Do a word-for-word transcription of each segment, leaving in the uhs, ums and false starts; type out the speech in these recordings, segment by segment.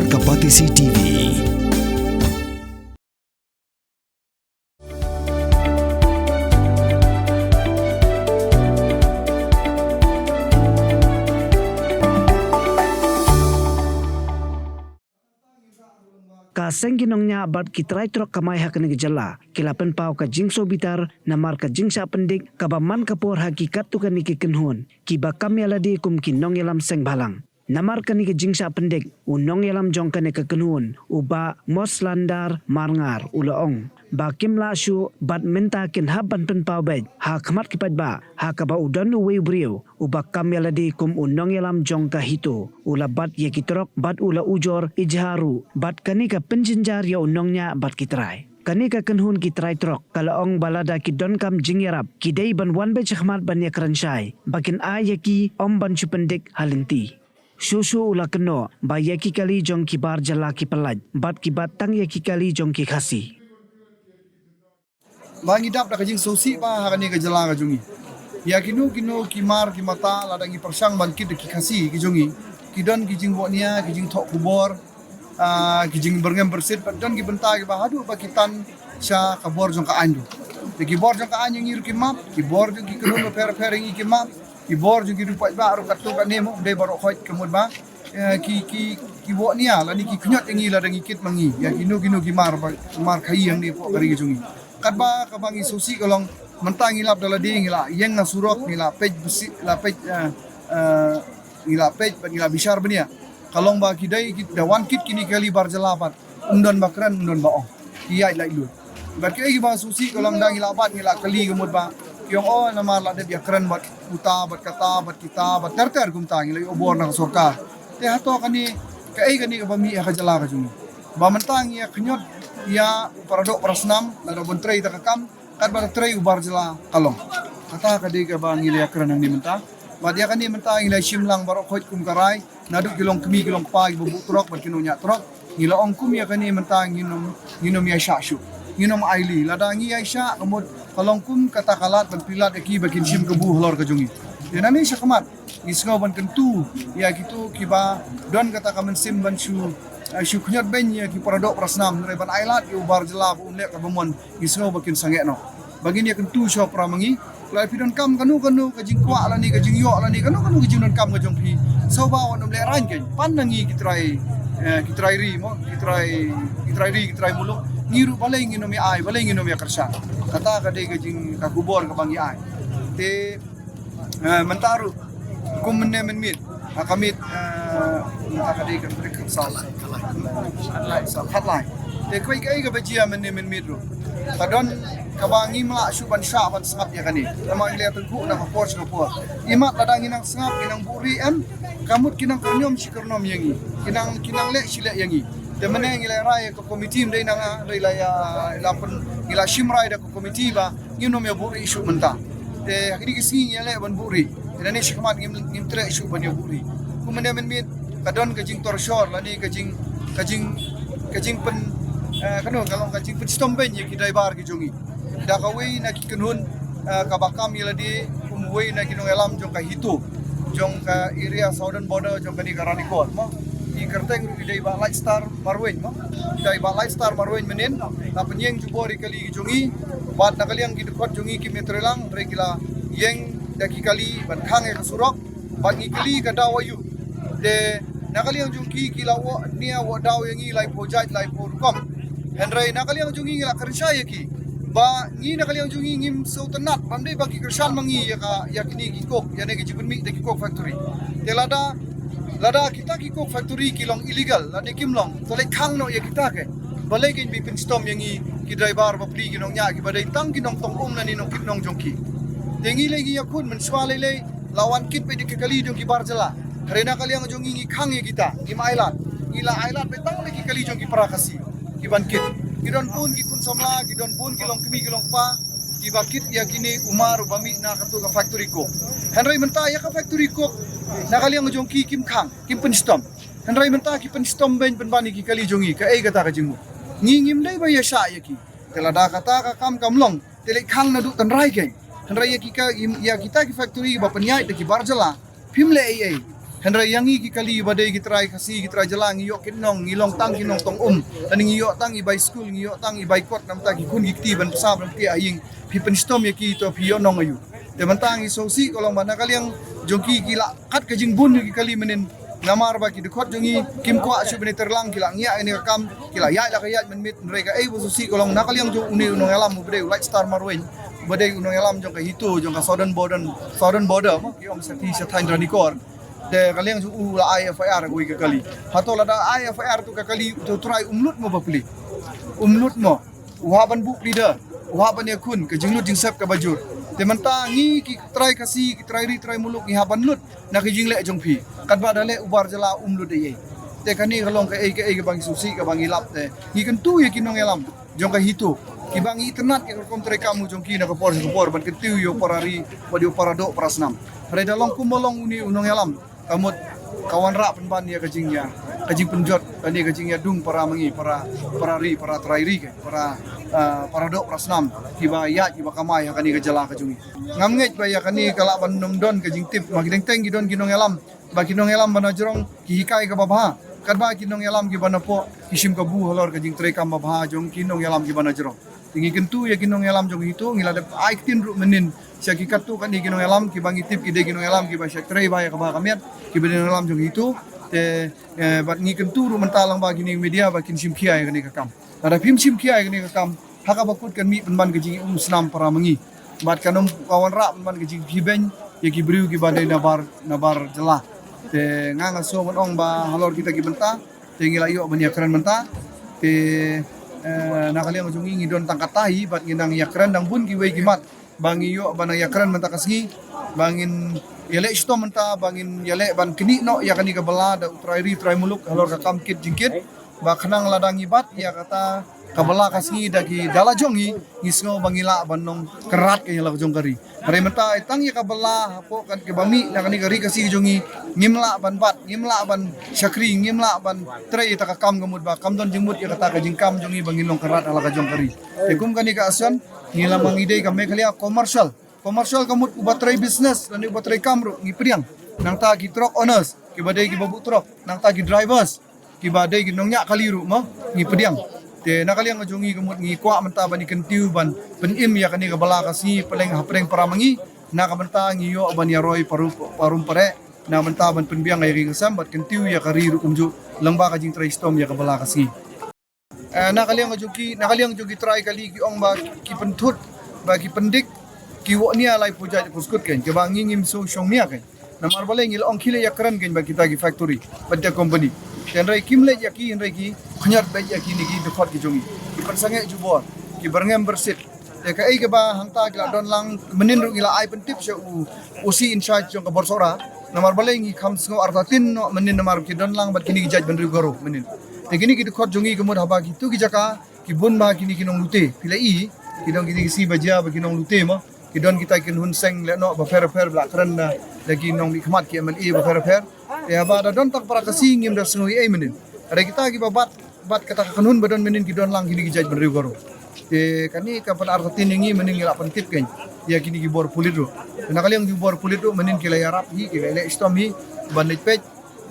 Ka Batesi T V. Ka seng ki nongñiah bad ki trai trok kamai ha kane ka jylla ki la pynpaw ka jingsngewbitar namar ka jingshah pyndik kaba man ka por ha ki katto katne ki kynhun kiba kam ïa lade kum ki nongïalam seng bhalang. Namar kane ka jingshah pyndik, u nongïalam jong kane ka kynhun, u Bah Moslandar Marngar, u la ong ba kim lah shuh bad mynta kin hap ban pynpaw beit ha khmat ki paidbah, ha kaba u don uwei u briew uba kam ïa lade kum u nongïalam jong ka HITO, u la bat ïa ki trok bad u la ujor ijharu bad kane ka pynjynjar ïa u nongñiah bad ki trai. Kane ka kynhun ki trai trok ka la ong ba lada ki donkam jingïarap, ki dei ban wan beit shakhmat ban ïakren shai ba kin ai ïa ki, ym ban shu pyndik ha lynti. Shuh shuh u la kynnoh ba ïa ki kali jong ki bar jylla ki pyllait bad ki bat tang ïa ki kali jong ki Khasi. Ba ngi dap da ka jingsngewsih ba ha kane ka jylla ka jong ngi, ïa kino kino ki mar ki mata, lada ngi pyrshang ban kit da ki Khasi ki jong ngi, ki don ki jingboh nia, ki jingthoh khubor, ah, ki jingbyrngem byrsit, bad don ki bynta kiba haduh ba ki tan sha ka bor jong ka aiñ ruh. Te ki bor jong ka aiñ ïa ngi ruh ki map, ki bor jong ki kynhun bapher bapher ïa ngi ki map, ki bor jong ki riewpaidbah ruh katto katne mo, dei baroh khoit ka mut ba, eh, ki, ki, ki boh nia lane ki khñiot ïa ngi lada ngi kit ma ngi ïa kino kino ki mar ba, mar khaïi hangne hapoh ka ri ka jong ngi. Katba kaba ngi sngewsih ka long, mynta ngi lap da lade, ngi la ïeng na surok, ngi la peit besi-, la peit, eh, eh, ngi la peit bad ngi la bishar bniah. Ka long ba ki dei ki da wan kit kine ki kali bar jylla bad ym don ba kren, ym don ba ong. Ki ïaid laitluid. Bad kiei kiba sngewsih ka long da ngi la bat, ngi la kylli ka mut ba ki ong, oh, namar la dep ïakren bad uta bad kata bad kita bad ter ter kumta, ngi la ïoh bor na ka sorkar. Te hato kane, kaei kane kaba mih ha ka jylla ka jong ngi? Ba mynta ngi ïa khñiot ïa u paradoh parasnam, lada ban trei da ka kam, katba da trei u bar jylla ka long. Kata ka dei kaba ngi la ïakren hangne mynta. Bad ïa kane mynta ngi la shim lang baroh khoit kum ka rai, naduh ki longkmie ki longkpa kiba buh trok bad ki nongñiah trok. Ngi la ong kum ïa kane mynta ngin ym, ngin ym ïaishah shuh, ngin ym ailad. Lada ngi ïaishah ka mut ka long kum kata ka lad ban pynlad ïa ki ba kin shim kabu halor ka jong ngi. Te nangne shakhmat ngi sngew ban kyntu ïa kito kiba don kata ka mynsiem ban shu, eh, shu khñiot beiñ ïa ki paradoh parasnam, hynrei ban ailad ïa u bar jylla ba un leh kaba mon, ngi sngew ba kin sangeh noh. Ba ngin ïa kyntu shaphrang ma ngi. Lada phi donkam kano kano ka jingkwah lane ka jingïoh lane kano kano ka jingdonkam ka jong phi, sngewbha wat nym lehraiñ kein. Pan na ngi ki trai, eh, ki trai ri mo, ki trai, ki trai ri, ki trai muluk. Ngi ruh balei ngin ym ïa ai, balei ngin ym ïa kyrshan? Kata ka dei ka jing, ka khubor kaba ngi ai. Te, eh, mynta ruh kum mynne mynmiet, ha ka miet, eh, mynta ka dei ka tarik khatsaw, khatlai. Te kawei kaei kaba jia mynne mynmiet ruh, ka don kaba ngim lah shuh ban shah ban sngap ïa kane. Namar ngi la tyngkhuh na ka por sha ka por. Imat lada ngi nang sngap, ngi nang buhrieh em, ka mut ki nang kyrñiom shi kyrñiom ïa ngi, ki nang, ki nang leh shi leh ïa ngi. Te mynne ngi la rai ïa ka komiti, ym dei na nga, hynrei la ïa, la pyn, ngi la shim rai da ka komiti ba ngin ym ïa buhrieh shuh mynta. Te ha kine ki sngi ngi ïaleh ban buhrieh. Te nangne shakhmat ngim, ngim treh shuh ban ïa buhrieh. Kum mynne mynmiet ka don ka jingtor shor lane ka jing, ka jing, ka jingpyn, eh, kano ka long, ka jingpynshitom beiñ ïa ki driver ki jong ngi da kawei na ki kynhun, eh, kaba kam ïa lade kum uwei na ki nongïalam jong ka HITO, jong ka area southern border jong kane ka Ranikor mo. Ki kyrteng ruh i dei Bah Lightstar Marwein mo. I dei Bah Lightstar Marwein mynhynnin, la pynïeng jubor ïa ki kali ki jong ngi. Bad na ka liang ki dkhot jong ngi kim ïatreilang, hynrei ki la ïeng da ki kali ban khang ïa ka surok. Bad ngi kylli ka daw aïu. Te na ka liang jong ki, ki la wah nia wah daw ïa ngi laiphew jait laiphew rukom. Hynrei na ka liang jong ngi ngi la kren shai ïa ki ba ngi na ka liang jong ngi ngim sngewtynnat, bym dei ba ki kyrshan ma ngi ïa ka, ïa kine ki coke, ïa kine ki jingpynmih da ki coke factory. Te lada, lada kita ki coke factory ki long illegal lane kim long, to leit khang noh ïa kita kein. Balei kein ba pynshitom ïa ngi ki driver bapli, ki nongñiah kiba dei tang ki nongtong um lane nongkit nong jong ki? Te ngi lei ngi ïakhun mynshuwa lei lei la wan kit beit da ki kali jong ki bar jylla. Hynrei na ka liang jong ngi ngi khang ïa kita, ngim ailad. Ngi la ailad beit tang da ki kali jong ki para Khasi kiban kit. Ki don bun ki khun samla, ki don bun ki longkmie ki longkpa kiba kit ïa kine u mar uba mih na kato ka factory coke. Hynrei mynta ïa ka factory coke na ka liang jong ki kim khang, kim pynshitom. Hynrei mynta ki pynshitom beiñ pynban ïa ki kali jong ngi. Kaei kata ka jingmut? Ngi ngim dei ba ïashah ïa ki. Te lada kata ka kam kam long, te leit khang naduh tynrai kein. Hynrei ïa ki ka, ïa kita ki factory ba pynïaid da ki bar jylla, phim leh ei ei. Hynrei ïa ngi ki kali ba dei ki trai Khasi, ki trai jylla, ngi ïoh ki nong, ngi long tang ki nongtong um. Lane ngi ïoh tang i bai skul, ngi ïoh tang i bai kot, namar ta ki khun ki kti ban pynsa ban pyntiah ïing. Phi pynshitom ïa ki to phi ïoh nong aïu. Te mynta ngi sngewsih ka long ba na ka liang jong ki ki la kat ka jingbun ïa ki kali mynnin. Namar ba ki dkhot jong ngi kim kwah shuh ban ïatrei lang, ki la ngiah ïa kane ka kam, ki la ïaid la ka ïaid mynmiet. Hynrei kaei ba sngewsih ka long na ka liang jong une u nongïalam uba dei u Lightstar Marwein, uba dei u nongïalam jong ka HITO, jong ka Southern Border, Southern Border mo, ki ong sa ki sa thaiñ Ranikor. Te ka liang jong u la ai FIR ha kawei ka kali. Hato lada ai FIR to ka kali, uto u trai um lut mo ba plie? Um lut mo? U hap ban buh plie da, u hap ban ïakhun, ka jinglut jingsep kaba jur. Te mynta ngi ki trai Khasi, ki trai ri trai muluk, ngi hap ban lut na ka jingleh jong phi. Katba da leh u bar jylla um lut ei ei. Te kane ka long kaei kaei kaba ngi sngewsih, kaba ngi lap. Te ngi kyntu ïa ki nongïalam jong ka HITO, kiba ngi itynnad ïa ka rukom treikam jong ki na ka por sha ka por, ban kyntiew ïa u para ri bad ïa u para doh para snam. Hynrei da long kumba long une u nongïalam, ka mut ka wanrah pynban ïa ka jingïa, ka jingpynjot, kane ka jingïadung para ma ngi, para, para ri, para trai ri, para, ah, para doh para snam kiba ïaid kiba kamai ha kane ka jylla ka jong ngi. Ngam ngeit ba ïa kane ka lah ban ym don ka jingtip, ma ki dang teng ki don ki nongïalam, ba ki nongïalam ba na jrong ki hikai kaba bha, katba ki nongïalam kiba na poh ki shim kabu halor ka jingtreikam ba bha jong ki nongïalam kiba na jrong. Te ngi kyntu ïa ki nongïalam jong HITO, ngi la dep ai ktien ruh mynnin sha ki katto katne ki nongïalam kiba ngi tip ki dei ki nongïalam kiba shait trei bha ïa kaba ka miat, kiba dei nongïalam jong HITO. Te, eh, bad ngi kyntu ruh mynta lang ba kine media ba kin shim khia ïa kane ka kam. Lada phim shim khia ïa kane ka kam, ha kaba kut kan mih pynban ka jingïaum snam para ma ngi. Bad kan ym ka wanrah pynban ka jingpynbeiñ ïa ki briew kiba dei nabar, nabar jylla. Te nga nga sngew ban ong ba halor kita ki bynta te ngi la ïoh ban ïakren mynta. Te, eh, na ka liang jong ngi ngi don tang kata hi bad ngi nang ïakren dang bun kiwei ki mat ba ngi ïoh ban nang ïakren mynta ka sngi, ba ngin ïaleh shitom mynta, ba ngin ïaleh ban knieh noh ïa kane ka bylla da u trai ri trai muluk halor ka kam kit jingkit. Ba khnang lada ngi bat ïa kata ka bylla ka sngi da ki da la jong ngi, ngi sngew ba ngi lah ban long kynrad ka ïa la ka jong ka ri. Hynrei mynta tang ïa ka bylla hapoh kane kaba mih na kane ka ri Khasi jong ngi, ngim lah ban bat, ngim lah ban shakri, ngim lah ban trei ïa kata ka kam, ka mut ba kam don jingmut ïa kata ka jingkam jong ngi ba ngin long kynrad ha la ka jong ka ri. Te kum kane ka Association, ngi la ma ngi dei ka Meghalaya Commercial. Commercial ka mut uba trei business lane uba trei kam ruh ngi pdiang. Nangta ki truck owners, kiba dei kiba buh truck, nangta ki drivers, kiba dei ki nongñiah kali ruh mo, ngi pdiang. Te na ka liang ka jong ngi ka mut ngi kwah mynta ban ïa kyntiew ban pynim ïa kane ka bylla ka sngi pdeng ha pdeng para ma ngi, na ka bynta ngi ïoh ban ïaroi paru-, parum pareh, na ka bynta ban pynbiang ïa ka ri ka sem bad kyntiew ïa ka ri ruh kumjuh lyngba ka jingtrei shitom ïa ka bylla ka sngi. Eh, na ka liang jong ki, na ka liang jong ki trai kali ki ong ba ki pynthut, ba ki pyndik, ki wok nia lai pujat puskut kein, kiba ngi ngim sngewsih nia kein. Namar balei ngi la ong khie leit ïakren kein ba kita ki factory, ba kita company. Hynrei kim leit ïa ki, hynrei ki khñiot beit ïa kine ki dkhot ki jong ngi. Ki pynsangeh jubor, ki byrngem byrsit. Te kaei kaba hangta ki la don lang mynnin ruh ngi la ai pyntip sha u OC in charge jong ka bor Sohra. Namar balei ngi kham sngew artatien noh mynnin namar ki don lang bad kine ki jaitbynriew Garo mynnin. Te kine ki dkhot jong ngi ka mut haba kito ki jaka ki bun bha kine ki nonglute. Phi la i, ki don kine ki sngi ba jia ba ki nonglute mo. Ki don kita ki kynhun seng lehnoh bapher bapher ba la kren da, da ki nongmihkhmat ki MLA bapher bapher. Te haba da don tang para Khasi ngim da sngew ei ei mynnin. Hynrei kita kiba bat, bat kata ka kynhun ba don mynnin ki don lang kine ki jaitbynriew Garo. Te kane ka pynartatien ïa ngi mynnin ngi la pyntip kein ïa kine ki bor pulit ruh. Na ka liang ki bor pulit ruh mynnin ki la ïarap hi, ki la leh shitom hi ban leit peit.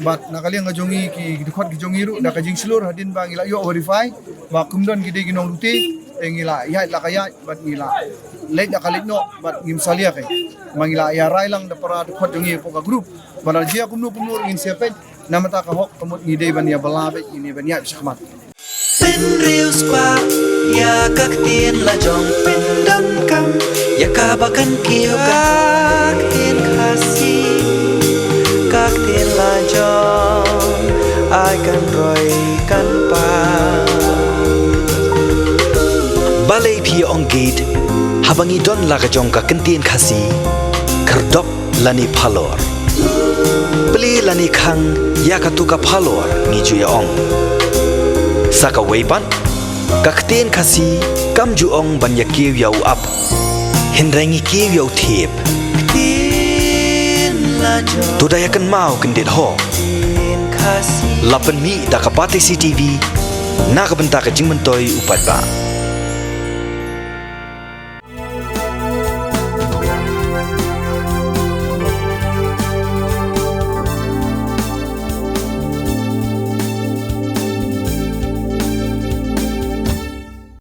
Bad na ka liang ka jong ngi ki dkhot ki jong ngi ruh, na ka jingshlur hadien ba ngi la ïoh verify ba kim don ki dei ki nonglute, te ngi la ïaid la ka ïaid bad ngi la leit la ka leit noh bad ngim salia kein. Ba ngi la ïa rai lang da para dkhot jong ngi hapoh ka group ba la jia kumno kumno ruh ngin sa peit. Namar ta ka hok ka mut ngi dei ban ïa bylla beit, ngi dei ban ïaid shakhmat. Pynriewspah ïa ka ktien la jong, pyndonkam ïa kaba kan kiew ka ktien Khasi, ka ktien la jong ai kan roi kan pang. Balei phi ong gate haba ngi don la ka jong ka ktien Khasi? Khyrdop lane phalor, plie lane khang ïa katu ka phalor ngi ju ïa ong. Sa kawei pat, ka ktien Khasi kam ju ong ban ïa kiew ïa u ap, hynrei ngi kiew ïa u thiep. To da ïa kynmaw kyndit ho. La pynmih da ka Batesi TV na ka bynta ka jingmyntoi u paidbah.